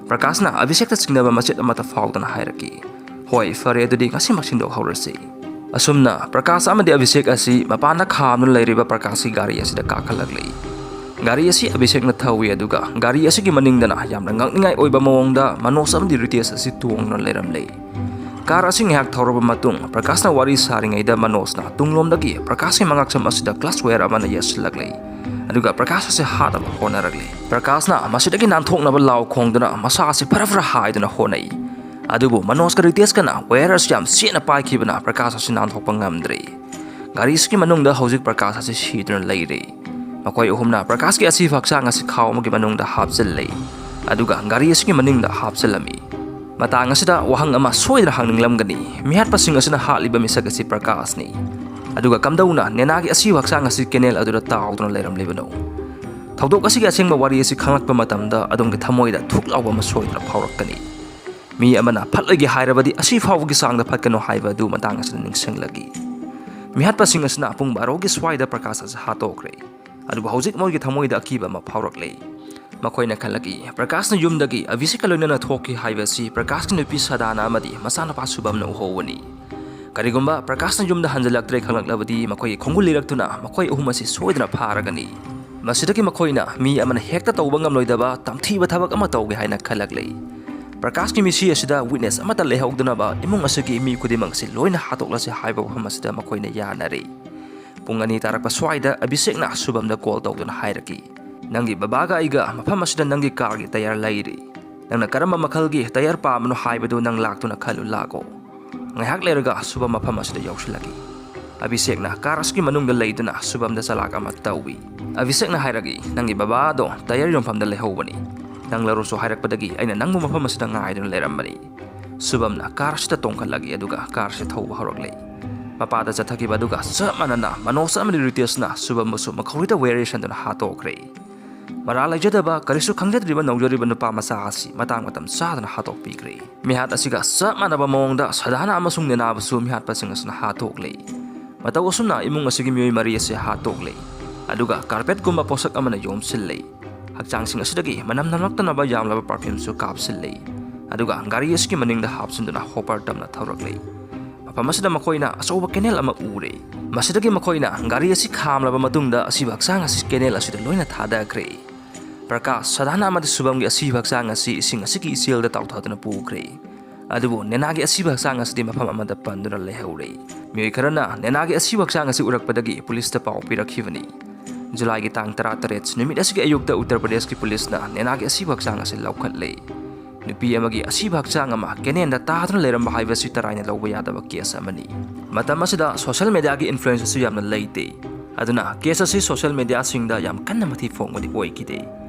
ꯄ꯭ꯔꯀꯥꯁꯅ ꯑꯚꯤꯁꯦꯛꯇ ꯆꯤꯡꯅꯕ ꯃꯆꯦꯠ ꯑꯃꯠꯇ ꯐꯥꯎꯗꯅ ꯍꯥꯏꯔꯛꯈꯤ, "ꯍꯣꯏ, ꯐꯔꯦ, ꯑꯗꯨꯗꯤ ꯉꯁꯤꯃꯛ ꯁꯤꯟꯗꯣꯛꯍꯧꯔꯁꯤ"꯫ ꯑꯁꯨꯝꯅ ꯄ꯭ꯔꯀꯥꯁ ꯑꯃꯗꯤ ꯑꯚꯤꯁꯦꯛ ꯑꯁꯤ ꯃꯄꯥꯟꯗ ꯈꯥꯝꯗꯨꯅ ꯂꯩꯔꯤꯕ ꯄ꯭ꯔꯀꯥꯁꯀꯤ ꯒꯥꯔꯤ ꯑꯁꯤꯗ ꯀꯥꯈꯠꯂꯛꯂꯤ꯫ ꯒꯥꯔꯤ ꯑꯁꯤ ꯑꯚꯤꯁꯦꯛꯅ ꯊꯧꯏ, ꯑꯗꯨꯒ ꯒꯥꯔꯤ ꯑꯁꯤꯒꯤ ꯃꯅꯤꯡꯗꯅ ꯌꯥꯝꯅ ꯉꯛꯅꯤꯡꯉꯥꯏ ꯑꯣꯏꯕ ꯃꯑꯣꯡꯗ ꯃꯅꯣꯖ ꯑꯃꯗꯤ ꯔꯤꯇꯦꯁ ꯑꯁꯤ ꯇꯣꯡꯗꯨꯅ ꯂꯩꯔꯝꯂꯦ꯫ ꯀꯥꯔ ꯑꯁꯤ ꯉꯥꯏꯍꯥꯛ ꯊꯧꯔꯕ ꯃꯇꯨꯡ, ꯄ꯭ꯔꯀꯥꯁꯅ ꯋꯥꯔꯤ ꯁꯥꯔꯤꯉꯩꯗ ꯃꯅꯣꯖꯅ ꯇꯨꯡꯂꯣꯝꯗꯒꯤ ꯄ꯭ꯔꯀꯥꯁꯀꯤ ꯃꯉꯛꯁꯝ ꯑꯁꯤꯗ ꯀ꯭ꯂꯆ ꯋꯥꯌꯔ ꯑꯃꯅ ꯌꯦꯠꯁꯤꯜꯂꯛꯂꯦ, ꯑꯗꯨꯒ ꯄ꯭ꯔꯀꯥꯁ ꯑꯁꯤ ꯍꯥꯠꯅꯕ ꯍꯣꯠꯅꯔꯛꯂꯦ꯫ ꯄ꯭ꯔꯀꯥꯁꯅ ꯃꯁꯤꯗꯒꯤ ꯅꯥꯟꯊꯣꯛꯅꯕ ꯂꯥꯎ ꯈꯣꯡꯗꯨꯅ ꯃꯁꯥ ꯑꯁꯤ ꯐꯔ ꯐꯔ ꯍꯥꯏꯗꯨꯅ ꯍꯣꯠꯅꯩ, ꯑꯗꯨꯕꯨ ꯃꯅꯣꯖꯀ ꯔꯤꯇꯦꯁꯀꯅ ꯋꯥꯌꯔ ꯑꯁꯤ ꯌꯥꯝ ꯆꯦꯠꯅ ꯄꯥꯏꯈꯤꯕꯅ ꯄ꯭ꯔꯀꯥꯁ ꯑꯁꯤ ꯅꯥꯟꯊꯣꯛꯄ ꯉꯝꯗ꯭ꯔꯦ꯫ ꯒꯥꯔꯤ ꯑꯁꯤꯒꯤ ꯃꯅꯨꯡꯗ ꯍꯧꯖꯤꯛ ꯄ꯭ꯔꯀꯥꯁ ꯑꯁꯤ ꯁꯤꯗꯨꯅ ꯂꯩꯔꯦ꯫ ꯃꯈꯣꯏ ꯑꯍꯨꯝꯅ ꯄ꯭ꯔꯀꯥꯁꯀꯤ ꯑꯁꯤꯕ ꯍꯛꯆꯥꯡ ꯑꯁꯤ ꯈꯥꯎ ꯑꯃꯒꯤ ꯃꯅꯨꯡꯗ ꯍꯥꯞꯆꯤꯜꯂꯤ, ꯑꯗꯨꯒ ꯒꯥꯔꯤ ꯑꯁꯤꯒꯤ ꯃꯅꯤꯡꯗ ꯍꯥꯞꯆꯤꯜꯂꯝꯃꯤ꯫ ꯃꯇꯥꯡ ꯑꯁꯤꯗ ꯋꯥꯍꯪ ꯑꯃ ꯁꯣꯏꯗꯅ ꯍꯪꯅꯤꯡꯂꯝꯒꯅꯤ, ꯃꯤꯍꯥꯠꯄꯁꯤꯡ ꯑꯁꯤꯅ ꯍꯥꯠꯂꯤꯕ ꯃꯤꯁꯛ ꯑꯁꯤ ꯄ꯭ꯔꯀꯥꯁꯅꯤ, ꯑꯗꯨꯒ ꯀꯝꯗꯧꯅ ꯅꯦꯅꯥꯒꯤ ꯑꯁꯤꯕ ꯍꯛꯆꯥꯡ ꯑꯁꯤ ꯀꯦꯅꯦꯜ ꯑꯗꯨꯗ ꯇꯥꯎꯗꯨꯅ ꯂꯩꯔꯝꯂꯤꯕꯅꯣ? ꯊꯧꯗꯣꯛ ꯑꯁꯤꯒꯤ ꯑꯁꯦꯡꯕ ꯋꯥꯔꯤ ꯑꯁꯤ ꯈꯪꯂꯛꯄ ꯃꯇꯝꯗ ꯑꯗꯣꯝꯒꯤ ꯊꯃꯣꯏꯗ ꯊꯨꯛ ꯂꯥꯎꯕ ꯑꯃ ꯁꯣꯏꯗꯅ ꯐꯥꯎꯔꯛꯀꯅꯤ꯫ ꯃꯤ ꯑꯃꯅ ꯐꯠꯂꯣꯏꯒꯦ ꯍꯥꯏꯔꯕꯗꯤ ꯑꯁꯤ ꯐꯥꯎꯕꯒꯤ ꯆꯥꯡꯗ ꯐꯠꯀꯅꯨ ꯍꯥꯏꯕ ꯑꯗꯨ ꯃꯇꯥꯡ ꯑꯁꯤꯗ ꯅꯤꯡꯁꯤꯡꯂꯒꯦ꯫ ꯃꯤꯍꯥꯠꯄꯁꯤꯡ ꯑꯁꯤꯅ ꯄꯨꯡ ꯕꯥꯔꯣꯒꯤ ꯁ꯭ꯋꯥꯏꯗ ꯄ꯭ꯔꯀꯥꯁ ꯑꯁꯤ ꯍꯥꯠꯇꯣꯛꯈ꯭ꯔꯦ, ꯑꯗꯨꯕꯨ ꯍꯧꯖꯤꯛ ꯃꯣꯏꯒꯤ ꯊꯃꯣꯏꯗ ꯑꯀꯤꯕ ꯑꯃ ꯐꯥꯎꯔꯛꯂꯦ꯫ ꯃꯈꯣꯏꯅ ꯈꯜꯂꯛꯏ, ꯄ꯭ꯔꯀꯥꯁꯅ ꯌꯨꯝꯗꯒꯤ ꯑꯚꯤꯁꯦꯛꯀ ꯂꯣꯏꯅꯅ ꯊꯣꯛꯈꯤ ꯍꯥꯏꯕ ꯑꯁꯤ ꯄ꯭ꯔꯀꯥꯁꯀꯤ ꯅꯨꯄꯤ ꯁꯗꯥꯅ ꯑꯃꯗꯤ ꯃꯆꯥꯅꯨꯄꯥ ꯁꯨꯚꯝꯅ ꯎꯍꯧꯕꯅꯤ꯫ ꯀꯔꯤꯒꯨꯝꯕ ꯄ꯭ꯔꯀꯥꯁꯅ ꯌꯨꯝꯗ ꯍꯟꯖꯤꯜꯂꯛꯇ꯭ꯔꯦ ꯈꯪꯂꯛꯂꯕꯗꯤ, ꯃꯈꯣꯏꯒꯤ ꯈꯣꯡꯒꯨꯜ ꯂꯤꯔꯛꯇꯨꯅ ꯃꯈꯣꯏ ꯑꯍꯨꯝ ꯑꯁꯤ ꯁꯣꯏꯗꯅ ꯐꯥꯔꯒꯅꯤ꯫ ꯃꯁꯤꯗꯒꯤ ꯃꯈꯣꯏꯅ ꯃꯤ ꯑꯃꯅ ꯍꯦꯛꯇ ꯇꯧꯕ ꯉꯝꯂꯣꯏꯗꯕ ꯇꯝꯊꯤꯕ ꯊꯕꯛ ꯑꯃ ꯇꯧꯒꯦ ꯍꯥꯏꯅ ꯈꯜꯂꯛꯂꯤ꯫ ꯄ꯭ꯔꯀꯥꯁꯀꯤ ꯃꯤꯁꯤ ꯑꯁꯤꯗ ꯋꯤꯠꯅꯦꯁ ꯑꯃꯠꯇ ꯂꯩꯍꯧꯗꯅꯕ ꯏꯃꯨꯡ ꯑꯁꯤꯒꯤ ꯃꯤ ꯈꯨꯗꯤꯡꯃꯛ ꯑꯁꯤ ꯂꯣꯏꯅ ꯍꯥꯠꯇꯣꯛꯂꯁꯤ ꯍꯥꯏꯕ ꯋꯥꯐꯝ ꯑꯁꯤꯗ ꯃꯈꯣꯏꯅ ꯌꯥꯅꯔꯤ꯫ ꯄꯨꯡ ꯑꯅꯤ ꯇꯥꯔꯛꯄ ꯁ꯭ꯋꯥꯏꯗ ꯑꯚꯤꯁꯦꯛꯅ ꯁꯨꯚꯝꯗ ꯀꯣꯜ ꯇꯧꯗꯨꯅ ꯍꯥꯏꯔꯛꯈꯤ, "ꯅꯪꯒꯤ ꯕꯕꯥꯒ ꯑꯩꯒ ꯃꯐꯝ ꯑꯁꯤꯗ ꯅꯪꯒꯤ ꯀꯥꯔꯒꯤ ꯇꯌꯥꯔ ꯂꯩꯔꯤ꯫ ꯅꯪꯅ ꯀꯔꯝꯕ ꯃꯈꯜꯒꯤ ꯇꯌꯥꯔ ꯄꯥꯝꯕꯅꯣ ꯍꯥꯏꯕꯗꯨ ꯅꯪ ꯂꯥꯛꯇꯨꯅ ꯈꯜꯂꯨ ꯂꯥꯛꯑꯣ꯫" ꯉꯥꯏꯍꯥꯛ ꯂꯩꯔꯒ ꯁꯨꯚꯝ ꯃꯐꯝ ꯑꯁꯤꯗ ꯌꯧꯁꯤꯜꯂꯛꯈꯤ꯫ ꯑꯚꯤꯁꯦꯛꯅ ꯀꯥꯔ ꯑꯁꯤꯒꯤ ꯃꯅꯨꯡꯗ ꯂꯩꯗꯨꯅ ꯁꯨꯚꯝꯗ ꯆꯂꯥꯛ ꯑꯃ ꯇꯧꯏ꯫ ꯑꯚꯤꯁꯦꯛꯅ ꯍꯥꯏꯔꯛꯏ, "ꯅꯪꯒꯤ ꯕꯕꯥꯗꯣ ꯇꯌꯥꯔ ꯌꯣꯟꯐꯝꯗ ꯂꯩꯍꯧꯕꯅꯤ꯫ ꯅꯪ ꯂꯧꯔꯨꯁꯨ ꯍꯥꯏꯔꯛꯄꯗꯒꯤ ꯑꯩꯅ ꯅꯪꯕꯨ ꯃꯐꯝ ꯑꯁꯤꯗ ꯉꯥꯏꯗꯨꯅ ꯂꯩꯔꯝꯕꯅꯤ꯫" ꯁꯨꯚꯝꯅ ꯀꯥꯔ ꯑꯁꯤꯗ ꯇꯣꯡꯈꯠꯂꯛꯏ, ꯑꯗꯨꯒ ꯀꯥꯔ ꯑꯁꯤ ꯊꯧꯕ ꯍꯧꯔꯛꯂꯦ꯫ ꯃꯄꯥꯗ ꯆꯠꯊꯈꯤꯕ ꯑꯗꯨꯒ ꯆꯞ ꯃꯥꯟꯅꯅ ꯃꯅꯣꯖ ꯑꯃꯗꯤ ꯔꯤꯇꯦꯁꯅ ꯁꯨꯚꯝꯕꯨꯁꯨ ꯃꯈꯧꯔꯤꯗ ꯋꯥꯌꯦꯜ ꯌꯩꯁꯟꯗꯨꯅ ꯍꯥꯠꯇꯣꯛꯈ꯭ꯔꯦ꯫ ꯃꯔꯥꯜ ꯂꯩꯖꯗꯕ, ꯀꯔꯤꯁꯨ ꯈꯪꯖꯗ꯭ꯔꯤꯕ ꯅꯧꯖꯔꯤꯕ ꯅꯨꯄꯥ ꯃꯆꯥ ꯑꯁꯤ ꯃꯇꯥꯡ ꯃꯇꯝ ꯆꯥꯗꯅ ꯍꯥꯠꯇꯣꯛꯄꯤꯈ꯭ꯔꯦ꯫ ꯃꯤꯍꯥꯠ ꯑꯁꯤꯒ ꯆꯞ ꯃꯥꯟꯅꯕ ꯃꯑꯣꯡꯗ ꯁꯗꯥꯅ ꯑꯃꯁꯨꯡ ꯅꯦꯅꯥꯕꯨꯁꯨ ꯃꯤꯍꯥꯠꯄꯁꯤꯡ ꯑꯁꯤꯅ ꯍꯥꯠꯇꯣꯛꯂꯦ꯫ ꯃꯇꯧ ꯑꯁꯨꯝꯅ ꯏꯃꯨꯡ ꯑꯁꯤꯒꯤ ꯃꯤꯑꯣꯏ ꯃꯔꯤ ꯑꯁꯤ ꯍꯥꯠꯇꯣꯛꯂꯦ, ꯑꯗꯨꯒ ꯀꯥꯔꯄꯦꯠꯀꯨꯝꯕ ꯄꯣꯠꯁꯛ ꯑꯃꯅ ꯌꯣꯝꯁꯤꯜꯂꯦ꯫ ꯍꯛꯆꯥꯡꯁꯤꯡ ꯑꯁꯤꯗꯒꯤ ꯃꯅꯝ ꯅꯝꯂꯛꯇꯅꯕ ꯌꯥꯝꯂꯕ ꯄꯔꯐ꯭ꯌꯨꯝꯁꯨ ꯀꯥꯞꯁꯤꯜꯂꯦ, ꯑꯗꯨꯒ ꯒꯥꯔꯤ ꯑꯁꯤꯒꯤ ꯃꯅꯤꯡꯗ ꯍꯥꯞꯆꯤꯟꯗꯨꯅ ꯍꯣꯄꯔ ꯇꯝꯅ ꯊꯧꯔꯛꯂꯦ꯫ ꯃꯐꯝ ꯑꯁꯤꯗ ꯃꯈꯣꯏꯅ ꯑꯆꯧꯕ ꯀꯦꯅꯦꯜ ꯑꯃ ꯎꯔꯦ꯫ ꯃꯁꯤꯗꯒꯤ ꯃꯈꯣꯏꯅ ꯒꯥꯔꯤ ꯑꯁꯤ ꯈꯥꯝꯂꯕ ꯃꯇꯨꯡꯗ ꯑꯁꯤꯕ ꯍꯛꯆꯥꯡ ꯑꯁꯤ ꯀꯦꯅꯦꯜ ꯑꯁꯤꯗ ꯂꯣꯏꯅ ꯊꯥꯗꯈ꯭ꯔꯦ꯫ ꯄ꯭ꯔꯀꯥꯁ, ꯁꯗꯥꯅ ꯑꯃꯗꯤ ꯁꯨꯚꯝꯒꯤ ꯑꯁꯤꯕ ꯍꯛꯆꯥꯡ ꯑꯁꯤ ꯏꯁꯤꯡ ꯑꯁꯤꯒꯤ ꯏꯆꯦꯜꯗ ꯇꯥꯎꯊꯗꯨꯅ ꯄꯨꯈ꯭ꯔꯦ꯫ ꯑꯗꯨꯕꯨ ꯅꯦꯅꯥꯒꯤ ꯑꯁꯤꯕ ꯍꯛꯆꯥꯡ ꯑꯁꯤꯗꯤ ꯃꯐꯝ ꯑꯃꯗ ꯄꯟꯗꯨꯅ ꯂꯩꯍꯧꯔꯦ꯫ ꯃꯤꯑꯣꯏ ꯈꯔꯅ ꯅꯦꯅꯥꯒꯤ ꯑꯁꯤꯕ ꯍꯛꯆꯥꯡ ꯑꯁꯤ ꯎꯔꯛꯄꯗꯒꯤ ꯄꯨꯂꯤꯁꯇ ꯄꯥꯎ ꯄꯤꯔꯛꯈꯤꯕꯅꯤ꯫ ꯖꯨꯂꯥꯏꯒꯤ ꯇꯥꯡ ꯇꯔꯥꯇꯔꯦꯠ ꯅꯨꯃꯤꯠ ꯑꯁꯤꯒꯤ ꯑꯌꯨꯛꯇ ꯎꯠꯇꯔ ꯄ꯭ꯔꯗꯦꯁꯀꯤ ꯄꯨꯂꯤꯁꯅ ꯅꯦꯅꯥꯒꯤ ꯑꯁꯤꯕ ꯍꯛꯆꯥꯡ ꯑꯁꯤ ꯂꯧꯈꯠꯂꯦ꯫ ꯅꯨꯄꯤ ꯑꯃꯒꯤ ꯑꯁꯤꯕ ꯍꯛꯆꯥꯡ ꯑꯃ ꯀꯦꯅꯦꯟꯗ ꯇꯥꯗꯨꯅ ꯂꯩꯔꯝꯕ ꯍꯥꯏꯕꯁꯤ ꯇꯔꯥꯏꯅ ꯂꯧꯕ ꯌꯥꯗꯕ ꯀꯦꯁ ꯑꯃꯅꯤ꯫ ꯃꯇꯝ ꯑꯁꯤꯗ ꯁꯣꯁꯤꯌꯦꯜ ꯃꯦꯗꯤꯌꯥꯒꯤ ꯏꯟꯐ꯭ꯂꯨꯌꯦꯟꯁ ꯑꯁꯨ ꯌꯥꯝꯅ ꯂꯩꯇꯦ꯫ ꯑꯗꯨꯅ case ꯑꯁꯤ social mediaꯁꯤꯡꯗ ꯌꯥꯝ ꯀꯟꯅ ꯃꯊꯤ ꯐꯣꯡꯕꯗꯤ ꯑꯣꯏꯈꯤꯗꯦ꯫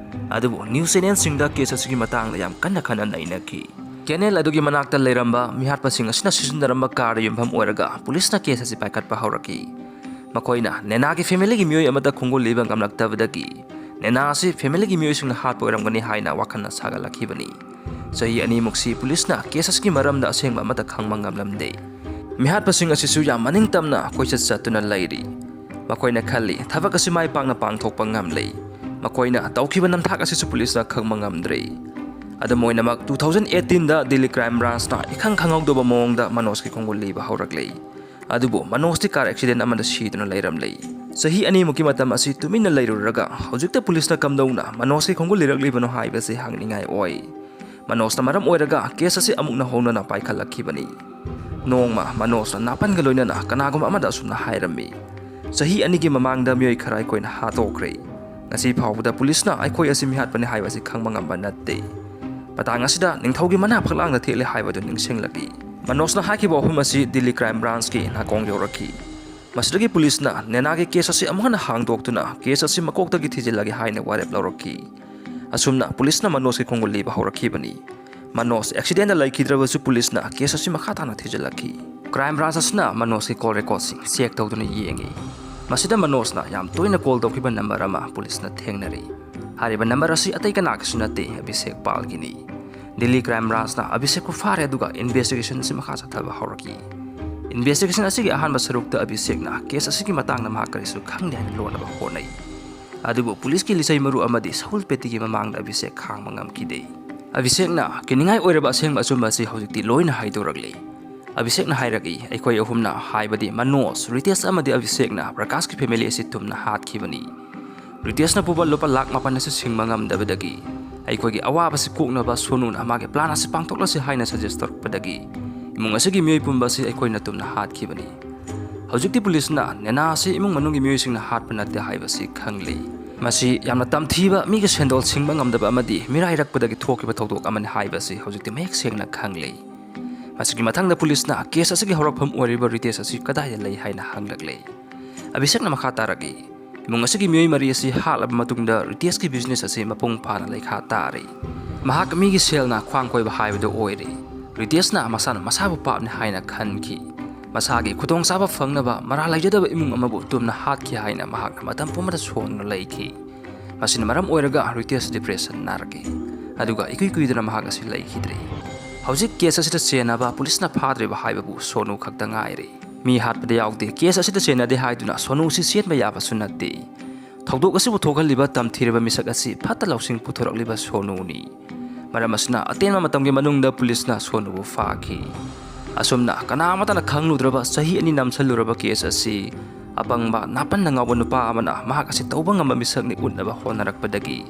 ꯑꯗꯨꯕꯨ news channelꯁꯤꯡꯗ case ꯑꯁꯤꯒꯤ ꯃꯇꯥꯡꯗ ꯌꯥꯝ ꯀꯟꯅ ꯈꯟꯅ ꯅꯩꯅꯈꯤ꯫ Canal ꯑꯗꯨꯒꯤ ꯃꯅꯥꯛꯇ ꯂꯩꯔꯝꯕ ꯃꯤꯍꯥꯠꯄꯁꯤꯡ ꯑꯁꯤꯅ ꯁꯤꯖꯤꯟꯅꯔꯝꯕ carꯗ ꯌꯨꯝꯐꯝ ꯑꯣꯏꯔꯒ ꯄꯨꯂꯤꯁꯅ case ꯑꯁꯤ ꯄꯥꯏꯈꯠꯄ ꯍꯧꯔꯛꯈꯤ꯫ ꯃꯈꯣꯏꯅ ꯅꯦꯅꯥꯒꯤ familyꯒꯤ ꯃꯤꯑꯣꯏ ꯑꯃꯗ ꯈꯣꯡꯒꯨꯜ ꯂꯤꯕ ꯉꯝꯂꯛꯇꯕꯗꯒꯤ ꯅꯦꯅꯥ ꯑꯁꯤ familyꯒꯤ ꯃꯤꯑꯣꯏꯁꯤꯡꯅ ꯍꯥꯠꯄ ꯑꯣꯏꯔꯝꯒꯅꯤ ꯍꯥꯏꯅ ꯋꯥꯈꯜꯅ ꯁꯥꯒꯠꯂꯛꯈꯤꯕꯅꯤ꯫ ꯆꯍꯤ ꯑꯅꯤꯃꯨꯛꯁꯤ ꯄꯨꯂꯤꯁꯅ case ꯑꯁꯤꯒꯤ ꯃꯔꯝꯗ ꯑꯁꯦꯡꯕ ꯑꯃꯠꯇ ꯈꯪꯕ ꯉꯝꯂꯝꯗꯦ꯫ ꯃꯤꯍꯥꯠꯄꯁꯤꯡ ꯑꯁꯤꯁꯨ ꯌꯥꯝ ꯃꯅꯤꯡ ꯇꯝꯅ ꯀꯣꯏꯆꯠ ꯆꯠꯇꯨꯅ ꯂꯩꯔꯤ꯫ ꯃꯈꯣꯏꯅ ꯈꯜꯂꯤ, ꯊꯕꯛ ꯑꯁꯤ ꯃꯥꯏ ꯄꯥꯛꯅ ꯄꯥꯡꯊꯣꯛꯄ ꯉꯝꯂꯦ꯫ ꯃꯈꯣꯏꯅ ꯇꯧꯈꯤꯕ ꯅꯝꯊꯥꯛ ꯑꯁꯤꯁꯨ ꯄꯨꯂꯤꯁꯅ ꯈꯪꯕ ꯉꯝꯗ꯭ꯔꯦ꯫ ꯑꯗꯨꯝ ꯑꯣꯏꯅꯃꯛ, two thousand eighteenꯗ Delhi Crime Branchꯅ ꯏꯈꯪ ꯈꯪꯍꯧꯗꯕ ꯃꯑꯣꯡꯗ ꯃꯅꯣꯖꯀꯤ ꯈꯣꯡꯒꯨꯜ ꯂꯤꯕ ꯍꯧꯔꯛꯂꯦ꯫ ꯑꯗꯨꯕꯨ ꯃꯅꯣꯖꯇꯤ car accident ꯑꯃꯗ ꯁꯤꯗꯨꯅ ꯂꯩꯔꯝꯂꯦ꯫ ꯆꯍꯤ ꯑꯅꯤꯃꯨꯛꯀꯤ ꯃꯇꯝ ꯑꯁꯤ ꯇꯨꯃꯤꯟꯅ ꯂꯩꯔꯨꯔꯒ ꯍꯧꯖꯤꯛꯇ ꯄꯨꯂꯤꯁꯅ ꯀꯝꯗꯧꯅ ꯃꯅꯣꯖꯀꯤ ꯈꯣꯡꯒꯨꯜ ꯂꯤꯔꯛꯂꯤꯕꯅꯣ ꯍꯥꯏꯕꯁꯤ ꯍꯪꯅꯤꯡꯉꯥꯏ ꯑꯣꯏ꯫ ꯃꯅꯣꯖꯅ ꯃꯔꯝ ꯑꯣꯏꯔꯒ case ꯑꯁꯤ ꯑꯃꯨꯛ ꯅꯧꯍꯧꯅꯅ ꯄꯥꯏꯈꯠꯂꯛꯈꯤꯕꯅꯤ꯫ ꯅꯣꯡꯃ ꯃꯅꯣꯖꯅ ꯅꯥꯄꯟꯒ ꯂꯣꯏꯅꯅ ꯀꯅꯥꯒꯨꯝꯕ ꯑꯃꯗ ꯑꯁꯨꯝꯅ ꯍꯥꯏꯔꯝꯃꯤ, "ꯆꯍꯤ ꯑꯅꯤꯒꯤ ꯃꯃꯥꯡꯗ ꯃꯤꯑꯣꯏ ꯈꯔ ꯑꯩꯈꯣꯏꯅ ꯍꯥꯠꯇꯣꯛꯈ꯭ꯔꯦ꯫ ꯉꯁꯤ ꯐꯥꯎꯕꯗ ꯄꯨꯂꯤꯁꯅ ꯑꯩꯈꯣꯏ ꯑꯁꯤ ꯃꯤꯍꯥꯠꯄꯅꯤ ꯍꯥꯏꯕꯁꯤ ꯈꯪꯕ ꯉꯝꯕ ꯅꯠꯇꯦ꯫ ꯃꯇꯥꯡ ꯑꯁꯤꯗ ꯅꯤꯡꯊꯧꯒꯤ ꯃꯅꯥ ꯐꯛꯂꯥꯡꯗ ꯊꯦꯠꯂꯦ ꯍꯥꯏꯕꯗꯨ ꯅꯤꯡꯁꯤꯡꯂꯛꯏ"꯫ ꯃꯅꯣꯖꯅ ꯍꯥꯏꯈꯤꯕ ꯋꯥꯐꯝ ꯑꯁꯤ Delhi Crime Branchꯀꯤ ꯅꯥꯀꯣꯡ ꯌꯧꯔꯛꯈꯤ꯫ ꯃꯁꯤꯗꯒꯤ ꯄꯨꯂꯤꯁꯅ ꯅꯦꯅꯥꯒꯤ case ꯑꯁꯤ ꯑꯃꯨꯛ ꯍꯟꯅ ꯍꯥꯡꯗꯣꯛꯇꯨꯅ case ꯑꯁꯤ ꯃꯀꯣꯛꯇꯒꯤ ꯊꯤꯖꯤꯜꯂꯒꯦ ꯍꯥꯏꯅ ꯋꯥꯔꯦꯞ ꯂꯧꯔꯛꯈꯤ꯫ ꯑꯁꯨꯝꯅ ꯄꯨꯂꯤꯁꯅ ꯃꯅꯣꯖꯀꯤ ꯈꯣꯡꯒꯨꯜ ꯂꯤꯕ ꯍꯧꯔꯛꯈꯤꯕꯅꯤ꯫ ꯃꯅꯣꯖ accidentꯗ ꯂꯩꯈꯤꯗ꯭ꯔꯕꯁꯨ ꯄꯨꯂꯤꯁꯅ case ꯑꯁꯤ ꯃꯈꯥ ꯇꯥꯅ ꯊꯤꯖꯤꯜꯂꯛꯈꯤ꯫ Crime Branch ꯑꯁꯤꯅ ꯃꯅꯣꯖꯀꯤ call recordꯁꯤꯡ check ꯇꯧꯗꯨꯅ ꯌꯦꯡꯉꯤ꯫ ꯃꯁꯤꯗ ꯃꯅꯣꯖꯅ ꯌꯥꯝ ꯇꯣꯏꯅ call ꯇꯧꯈꯤꯕ number ꯑꯃ ꯄꯨꯂꯤꯁꯅ ꯊꯦꯡꯅꯔꯤ꯫ ꯍꯥꯏꯔꯤꯕ number ꯑꯁꯤ ꯑꯇꯩ ꯀꯅꯥꯒꯤꯁꯨ ꯅꯠꯇꯦ, ꯑꯕꯤꯁꯦꯛ ꯄꯥꯜꯒꯤꯅꯤ꯫ Delhi Crime Branchꯅ ꯑꯕꯤꯁꯦꯛꯄꯨ ꯐꯥꯔꯦ, ꯑꯗꯨꯒ investigation ꯑꯁꯤ ꯃꯈꯥ ꯆꯠꯊꯕ ꯍꯧꯔꯛꯈꯤ꯫ Investigation ꯑꯁꯤꯒꯤ ꯑꯍꯥꯟꯕ ꯁꯔꯨꯛꯇ ꯑꯕꯤꯁꯦꯛꯅ case ꯑꯁꯤꯒꯤ ꯃꯇꯥꯡꯗ ꯃꯍꯥꯛ ꯀꯔꯤꯁꯨ ꯈꯪꯗꯦ ꯍꯥꯏꯅ ꯂꯣꯠꯅꯕ ꯍꯣꯠꯅꯩ꯫ ꯑꯗꯨꯕꯨ ꯄꯨꯂꯤꯁꯀꯤ ꯂꯤꯆꯩ ꯃꯔꯨ ꯑꯃꯗꯤ ꯁꯍꯨꯜ ꯄꯦꯇꯤꯒꯤ ꯃꯃꯥꯡꯗ ꯑꯕꯤꯁꯦꯛ ꯈꯥꯡꯕ ꯉꯝꯈꯤꯗꯦ꯫ ꯑꯕꯤꯁꯦꯛꯅ ꯀꯤꯅꯤꯡꯉꯥꯏ ꯑꯣꯏꯔꯕ ꯑꯁꯦꯡꯕ ꯑꯆꯨꯝꯕ ꯑꯁꯤ ꯍꯧꯖꯤꯛꯇꯤ ꯂꯣꯏꯅ ꯍꯥꯏꯗꯣꯔꯛꯂꯤ꯫ ꯑꯕꯤꯁꯦꯛꯅ ꯍꯥꯏꯔꯛꯏ, ꯑꯩꯈꯣꯏ ꯑꯍꯨꯝꯅ, ꯍꯥꯏꯕꯗꯤ ꯃꯅꯣꯖ, ꯔꯤꯇꯦꯁ ꯑꯃꯗꯤ ꯑꯕꯤꯁꯦꯛꯅ ꯄ꯭ꯔꯀꯥꯁꯀꯤ family ꯑꯁꯤ ꯇꯨꯝꯅ ꯍꯥꯠꯈꯤꯕꯅꯤ꯫ ꯔꯤꯇꯦꯁꯅ ꯄꯨꯕ ꯂꯨꯄꯥ ꯂꯥꯈ ꯃꯥꯄꯟ ꯑꯁꯤ ꯁꯤꯡꯕ ꯉꯝꯗꯕꯗꯒꯤ, ꯑꯩꯈꯣꯏꯒꯤ ꯑꯋꯥꯕꯁꯤ ꯀꯣꯛꯅꯕ ꯁꯣꯅꯨꯅ ꯃꯥꯒꯤ plan ꯑꯁꯤ ꯄꯥꯡꯊꯣꯛꯂꯁꯤ ꯍꯥꯏꯅ suggest ꯇꯧꯔꯛꯄꯗꯒꯤ, ꯏꯃꯨꯡ ꯑꯁꯤꯒꯤ ꯃꯤꯑꯣꯏ ꯄꯨꯝꯕ ꯑꯁꯤ ꯑꯩꯈꯣꯏꯅ ꯇꯨꯝꯅ ꯍꯥꯠꯈꯤꯕꯅꯤ꯫ ꯍꯧꯖꯤꯛꯇꯤ ꯄꯨꯂꯤꯁꯅ ꯅꯦꯅꯥ ꯑꯁꯤ ꯏꯃꯨꯡ ꯃꯅꯨꯡꯒꯤ ꯃꯤꯑꯣꯏꯁꯤꯡꯅ ꯍꯥꯠꯄ ꯅꯠꯇꯦ ꯍꯥꯏꯕꯁꯤ ꯈꯪꯂꯤ꯫ ꯃꯁꯤ ꯌꯥꯝꯅ ꯇꯝꯊꯤꯕ, ꯃꯤꯒꯤ ꯁꯦꯟꯗꯣꯜ ꯁꯤꯡꯕ ꯉꯝꯗꯕ ꯑꯃꯗꯤ ꯃꯤꯔꯥꯏꯔꯛꯄꯗꯒꯤ ꯊꯣꯛꯈꯤꯕ ꯊꯧꯗꯣꯛ ꯑꯃꯅꯤ ꯍꯥꯏꯕꯁꯤ ꯍꯧꯖꯤꯛꯇꯤ ꯃꯌꯦꯛ ꯁꯦꯡꯅ ꯈꯪꯂꯤ꯫ ꯃꯁꯤꯒꯤ ꯃꯊꯪꯗ ꯄꯨꯂꯤꯁꯅ case ꯑꯁꯤꯒꯤ ꯍꯧꯔꯛꯐꯝ ꯑꯣꯏꯔꯤꯕ ꯔꯤꯇꯦꯁ ꯑꯁꯤ ꯀꯗꯥꯏꯗ ꯂꯩ ꯍꯥꯏꯅ ꯍꯪꯂꯛꯂꯦ꯫ ꯑꯚꯤꯁꯦꯛꯅ ꯃꯈꯥ ꯇꯥꯔꯛꯏ, ꯏꯃꯨꯡ ꯑꯁꯤꯒꯤ ꯃꯤꯑꯣꯏ ꯃꯔꯤ ꯑꯁꯤ ꯍꯥꯠꯂꯕ ꯃꯇꯨꯡꯗ ꯔꯤꯇꯦꯁꯀꯤ ꯕꯤꯖꯤꯅꯦꯁ ꯑꯁꯤ ꯃꯄꯨꯡ ꯐꯥꯅ ꯂꯩꯈꯥ ꯇꯥꯔꯤ꯫ ꯃꯍꯥꯛ ꯃꯤꯒꯤ ꯁꯦꯜꯅ ꯈ꯭ꯋꯥꯡ ꯀꯣꯏꯕ ꯍꯥꯏꯕꯗꯨ ꯑꯣꯏꯔꯦ꯫ ꯔꯤꯇꯦꯁꯅ ꯃꯁꯥꯅ ꯃꯁꯥꯕꯨ ꯄꯥꯞꯅꯤ ꯍꯥꯏꯅ ꯈꯟꯈꯤ꯫ ꯃꯁꯥꯒꯤ ꯈꯨꯗꯣꯡꯆꯥꯕ ꯐꯪꯅꯕ ꯃꯔꯥꯜ ꯂꯩꯖꯗꯕ ꯏꯃꯨꯡ ꯑꯃꯕꯨ ꯇꯨꯝꯅ ꯍꯥꯠꯈꯤ ꯍꯥꯏꯅ ꯃꯍꯥꯛꯅ ꯃꯇꯝ ꯄꯨꯝꯕꯗ ꯁꯣꯟꯗꯨꯅ ꯂꯩꯈꯤ꯫ ꯃꯁꯤꯅ ꯃꯔꯝ ꯑꯣꯏꯔꯒ ꯔꯤꯇꯦꯁ ꯗꯤꯄ꯭ꯔꯦꯁꯟ ꯅꯥꯔꯛꯏ꯫ ꯑꯗꯨꯒ ꯏꯀꯨꯏ ꯀꯨꯏꯗꯅ ꯃꯍꯥꯛ ꯑꯁꯤ ꯂꯩꯈꯤꯗ꯭ꯔꯦ꯫ ꯍꯧꯖꯤꯛ ꯀꯦꯁ ꯑꯁꯤꯗ ꯆꯦꯟꯅꯕ ꯄꯨꯂꯤꯁꯅ ꯐꯥꯗ꯭ꯔꯤꯕ ꯍꯥꯏꯕꯕꯨ ꯁꯣꯅꯨ ꯈꯛꯇ ꯉꯥꯏꯔꯦ꯫ ꯃꯤ ꯍꯥꯠꯄꯗ ꯌꯥꯎꯗꯦ, ꯀꯦꯁ ꯑꯁꯤꯗ ꯆꯦꯟꯅꯗꯦ ꯍꯥꯏꯗꯨꯅ ꯁꯣꯅꯨ ꯑꯁꯤ ꯆꯦꯟꯕ ꯌꯥꯕꯁꯨ ꯅꯠꯇꯦ꯫ ꯊꯧꯗꯣꯛ ꯑꯁꯤꯕꯨ ꯊꯣꯛꯍꯜꯂꯤꯕ ꯇꯝꯊꯤꯔꯕ ꯃꯤꯁꯛ ꯑꯁꯤ ꯐꯠꯇ ꯂꯧꯁꯤꯡ ꯄꯨꯊꯣꯔꯛꯂꯤꯕ ꯁꯣꯅꯨꯅꯤ꯫ ꯃꯔꯝ ꯑꯁꯤꯅ ꯑꯇꯦꯟꯕ ꯃꯇꯝꯒꯤ ꯃꯅꯨꯡꯗ ꯄꯨꯂꯤꯁꯅ ꯁꯣꯅꯨꯕꯨ ꯐꯥꯈꯤ꯫ ꯑꯁꯨꯝꯅ ꯀꯅꯥ ꯑꯃꯠꯇꯅ ꯈꯪꯂꯨꯗ꯭ꯔꯕ ꯆꯍꯤ ꯑꯅꯤ ꯅꯝꯁꯤꯜꯂꯨꯔꯕ ꯀꯦꯁ ꯑꯁꯤ ꯑꯄꯪꯕ, ꯅꯥꯄꯟꯗ ꯉꯥꯎꯕ ꯅꯨꯄꯥ ꯑꯃꯅ ꯃꯍꯥꯛ ꯑꯁꯤ ꯇꯧꯕ ꯉꯝꯕ ꯃꯤꯁꯛꯅꯤ ꯎꯠꯅꯕ ꯍꯣꯠꯅꯔꯛꯄꯗꯒꯤ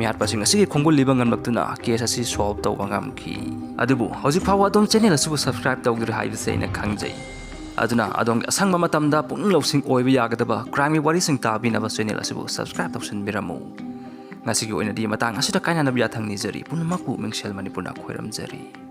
ꯃꯤꯍꯥꯠꯄꯁꯤꯡ ꯑꯁꯤꯒꯤ ꯈꯣꯡꯒꯨꯜ ꯂꯤꯕ ꯉꯝꯂꯛꯇꯨꯅ ꯀꯦꯁ ꯑꯁꯤ ꯁꯣꯜꯕ ꯇꯧꯕ ꯉꯝꯈꯤ꯫ ꯑꯗꯨꯕꯨ ꯍꯧꯖꯤꯛ ꯐꯥꯎꯕ ꯑꯗꯣꯝ ꯆꯦꯅꯦꯜ ꯑꯁꯤꯕꯨ ꯁꯕꯁꯀ꯭ꯔꯥꯏꯕ ꯇꯧꯗ꯭ꯔꯤ ꯍꯥꯏꯕꯁꯤ ꯑꯩꯅ ꯈꯪꯖꯩ꯫ ꯑꯗꯨꯅ ꯑꯗꯣꯝꯒꯤ ꯑꯁꯪꯕ ꯃꯇꯝꯗ ꯄꯨꯛꯅꯤꯡ ꯂꯧꯁꯤꯡ ꯑꯣꯏꯕ ꯌꯥꯒꯗꯕ ꯀ꯭ꯔꯥꯏꯝꯒꯤ ꯋꯥꯔꯤꯁꯤꯡ ꯇꯥꯕꯤꯅꯕ ꯆꯦꯅꯦꯜ ꯑꯁꯤꯕꯨ ꯁꯕꯁꯀ꯭ꯔꯥꯏꯕ ꯇꯧꯁꯤꯟꯕꯤꯔꯝꯃꯨ꯫ ꯉꯁꯤꯒꯤ ꯑꯣꯏꯅꯗꯤ ꯃꯇꯥꯡ ꯑꯁꯤꯗ ꯀꯥꯏꯅꯅꯕ ꯌꯥꯊꯪ ꯅꯤꯖꯔꯤ꯫ ꯄꯨꯝꯅꯃꯛꯄꯨ ꯃꯤꯡꯁꯦꯜ ꯃꯅꯤꯄꯨꯔꯅ ꯈꯣꯏꯔꯝꯖꯔꯤ꯫